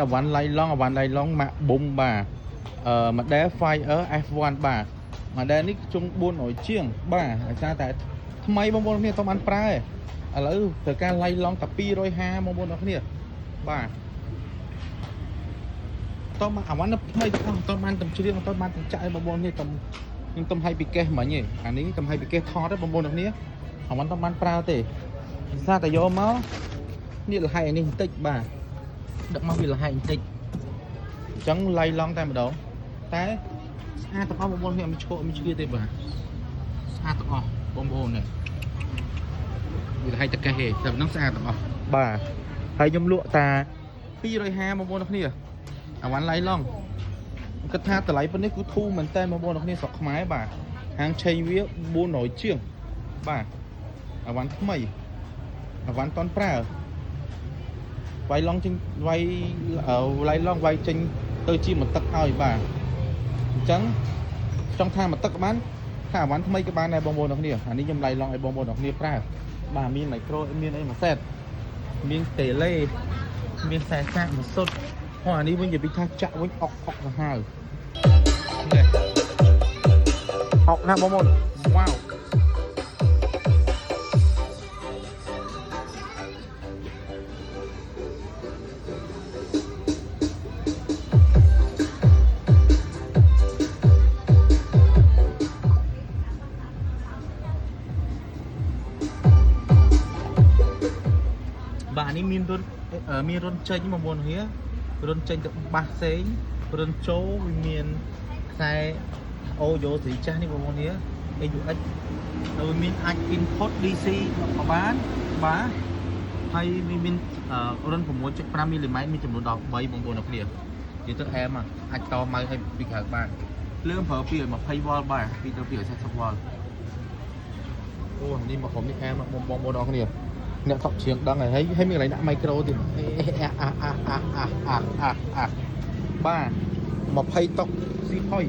អវ៉ាន់ឡៃឡង់អវ៉ាន់ឡៃឡង់ម៉ាក់ប៊ុំបាទអឺ model Fire F1 បាទ model នេះជុង400ជាងបាទដោយសារតែថ្មីបងប្អូនគ្នាអត់បានប្រើទេឥឡូវត្រូវការឡៃឡង់តែ250បងប្អូនគ្នាបាទតមកអវ៉ាន់ថ្មីទាំងអស់អត់បានតំជ្រៀងអត់បានតំចាក់ឲ្យបងប្អូនគ្នាតំខ្ញុំតំឲ្យពីកេសមិញឯងអានេះតំឲ្យពីកេសថតទេបងប្អូនគ្នាអវ៉ាន់អត់បានប្រើទេដោយសារតែយកមកនេះលហៃអានេះបន្តិចបាទដឹកមកវាលហៃបន្តិចអញ្ចឹងឡៃឡង់តែម្ដងតែស្អាតទាំងអស់បងប្អូនគ្នាអត់មានឈក់អត់មានឆ្លៀតទេបាទស្អាតទាំងអស់បងប្អូននេះវាលហៃតកេះទេតែប៉ុណ្ណឹងស្អាតទាំងអស់បាទហើយខ្ញុំលក់តា250បងប្អូនគ្នាអាវ៉ាន់ឡៃឡង់គិតថាតម្លៃប៉ុណ្នេះគឺធូរមែនតើបងប្អូនគ្នាស្រុកខ្មែរបាទហាងឆេងវា400ជាងបាទអាវ៉ាន់ថ្មីអាវ៉ាន់តន់ប្រើវាយឡង់ចេញវាយឡៃឡង់វាយចេញទៅជាមួយទឹកឲ្យបាទអញ្ចឹងចង់ថាមួយទឹកក៏បានថាអាវ៉ាន់ថ្មីក៏បានដែរបងប្អូនគ្នាអានេះខ្ញុំឡៃឡង់ឲ្យបងប្អូនគ្នាប្រើបាទមានមីក្រូមានអីមួយសេតមានតេឡេមានខ្សែសាកមួយសុទ្ធហោះអានេះវិញនិយាយពីថាចាក់វិញអុកអុកសាហាវនេះអុកណាស់បងប្អូនវ៉ាវបាទអានេះមានរុនមានរុនចេញបងប្អូនគ្នារុនចេញទៅបាសផ្សេងរុនចូលវាមានខ្សែអូយ៉ូសេរីចាស់នេះបងប្អូនគ្នា AUX ហើយវាមានអាច input DC ក៏បានបាទហើយវាមានរុន6.5មីលីម៉ែត្រមានចំនួនដល់3បងប្អូនគ្នានិយាយទៅអែមអាចតម៉ៅឲ្យពីក្រៅបានភ្លើងប្រើ220វ៉ុលបាទ2ទៅ240វ៉ុលអូនេះមកក្រុមនេះអែមបងប្អូនអរគ្នាអ្នកថប់ជ្រៀងដឹងហើយហើយមានកន្លែងដាក់មីក្រូទៀតអាអាអាអាអាអាអាអាបាទ20តុកស៊ីផុយ